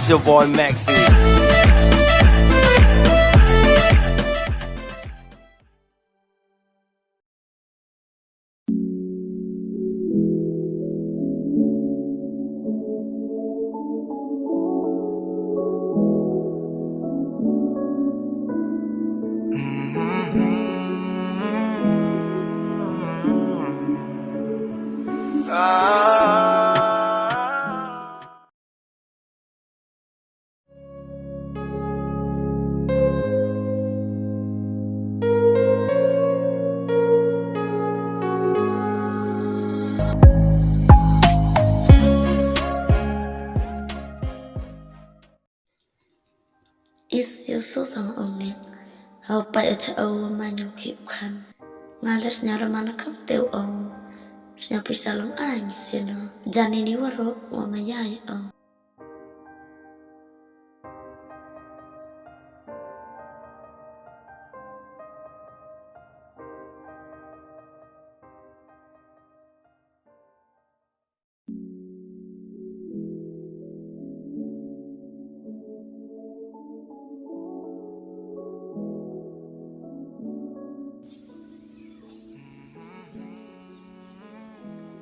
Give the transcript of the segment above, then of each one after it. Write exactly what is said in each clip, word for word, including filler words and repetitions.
It's your boy Maxi. Is yow suk sang ong ni. Haw pait cha u man u ki u khan. Nga le sñiaw la man kam te u ong. Sñiaw pisa long ai mi sien o. Jan ini waroh wa ma yai ong.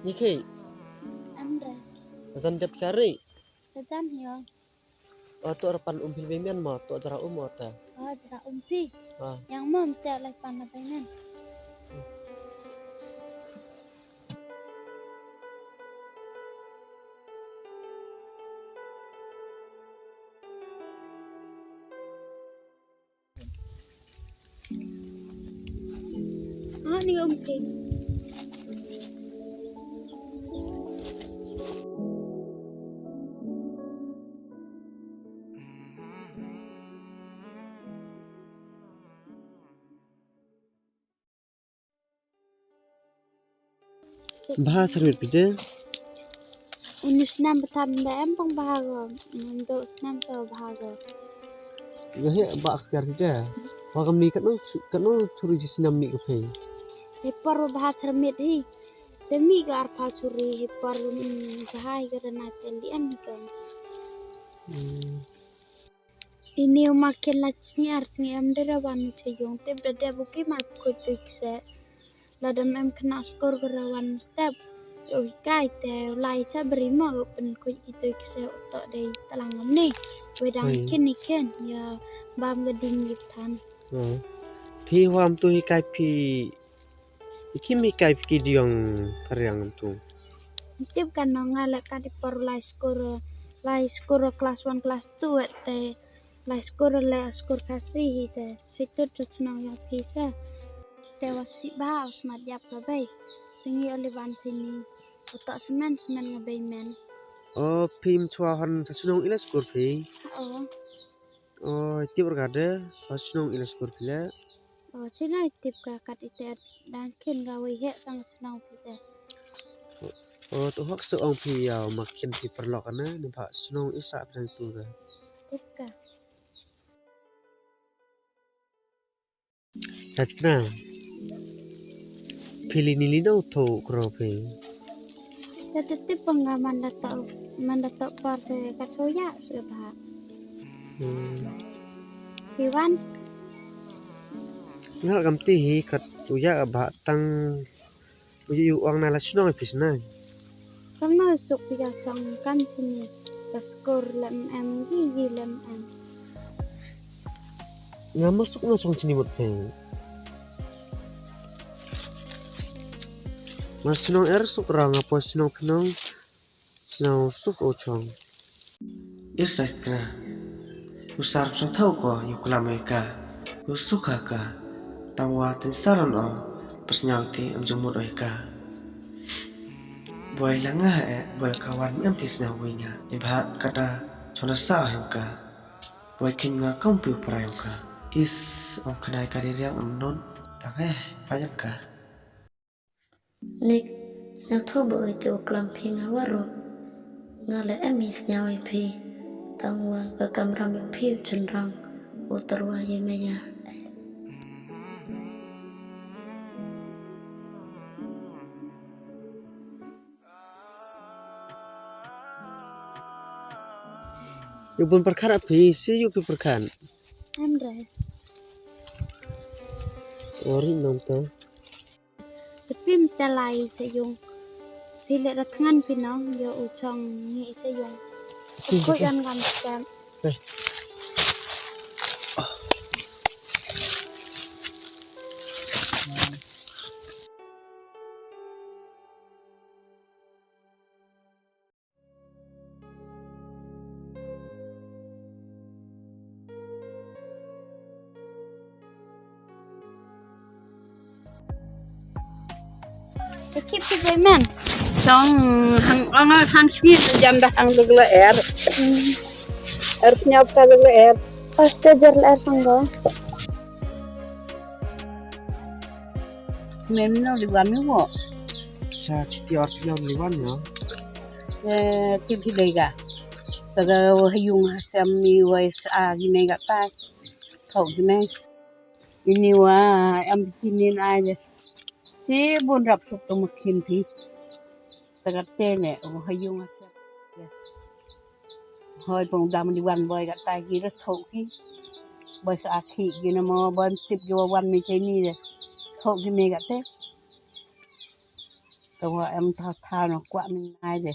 Ni khei. Amra. Jan dep kari. Ka jan hi o. O, to ra pan um phi bei men mo, to jra um o ta. O, jra um phi. A. Yang mo te lai pan na bei men. Ah, ni om krim. Bha syrmit phi de? Uni snam bthan da em pang bha ko, nam do snam so bha ko. Nga he ba khar phi de. Wa kamni katno, katno churi chi snam mi ko phi. He por bha syrmit hi. Te mi ka arphaw churi, he por, mm, bha hi ka da na te li em hi ka. Hmm. Ini u ma kien la sngi ar sngi em de ra wan u cha yung, tip da dep u ki ma khuid tui kse. Lada em khynnah skur ka ra wan step. U hikai te u lai cha bri mo u pynkhuid ki tui kse u toh dei talang ni. Wei dang khin ni khin ya bam ka ding ki than. Hmm. Phi wam tu hikai phi. Iki mi kai phi ki diong pariang tu. Tip ka nong nga le ka di por lai skur, lai skur class one, class two te, lai skur le skur Khasi hi te. Chitut chut chnong ya phi sa. Te wa si bha u smat yap ka bei. Tingi oli ban sini. U toh semen, semen nga bei men. O, phi mchwa hon sa chnong ila skur phi. O. O, tip ra ka de, hon chnong ila skur phi le. O, chinai tip ka kat ite dang khin ka wei he sang chnong phi te. O, tu hok se ong phi ya ma khin phi paralok na, ni pha chnong isa phi dang tu ka. Tip ka. Tatna. Phi li ni li no tho kro phi. Te te tip pang nga man da toh, man da toh por te ka cho ya su bha. Hmm. Iwan. Nga kam ti hi kat u ya bha tang u ya u ong na la chnong phi sna. Kam na suk phi ya chong kan sini ka skur lem em, yi yi lem em. Nga ma suk nga chong chini mut phi. Mas chnong er suk ra nga poi chnong phi nong. Sñiaw suk o chong. Is sait kna. U sar sñiaw thaw ko, u klam oi ka. U suk ha ka. Tang wa tin saron o. Psñiaw ti em jumut oi ka. Boi la nga ha e, boi ka wan em ti sñiaw wi nga. Ni bha kata chona sa hem ka. Boi khin nga kam piu prai ka. Is om khnai ka di riang em non. Tang e, pa em ka. Nik, sñiawthooh bha o ite u klam phi nga waroh. Nga le em hi sñiaw i phi. Tang wa ka kamram yong phi u chynrang, u tyrwa ye maya. Yow bun pyrkhat a phi, si yow phi pyrkhat. Em re. Ori nong to. Te phim te lai se yung. Phi le ra thngan phi nong, yow u chong ngi se yung. Ko yan gam stem. Te kip ki bei men. Song hang, ang hang sngi jam da hang lugla er. Er nyap ka lugla er. Pas te jer la er song go. Mem no liwan ni wo. Sa chi pior pior liwan no. Eh, ti phi dei ga. Ta ga ha yung ha sem ni wai sa gi me ga ta. Thok gi me. Ini wa em phi nin ai de. Si bun rap suk to ma khin phi. Ta ga te ne, o ha yung ha sem. Hoi pong dam di wan boi ka tai ki ra thok ki. Boi sa a khi ki na mo, boi tip ki wa wan mi chai ni de. Thok ki me ka te. To wa em thaw thaw na kwah mi nai de.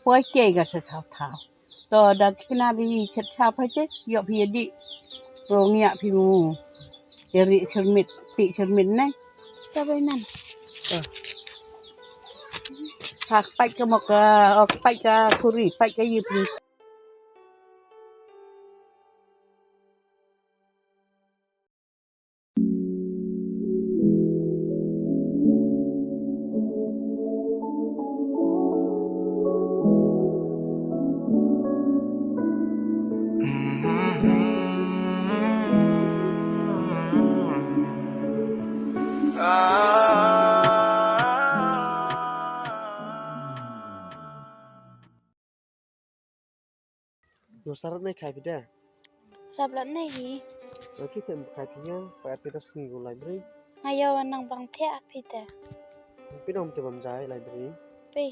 Boi ke ka sa thaw thaw. To da kina di chet thaw pa che, yo phi di. To ngia phi mu. Ye ri sirmit, ti sirmit nai. Ka bai nan. To. Ha, pait ka mok ka, o, pait ka khuri, pait ka yip ni. Yo, sarap nei khai phi da? Rap lat nei hi. Oke, tem khai phi ya, pa phi da sngi go library. Nga yo nang bang the a phi da. Phi dong te bam jai library. Phi.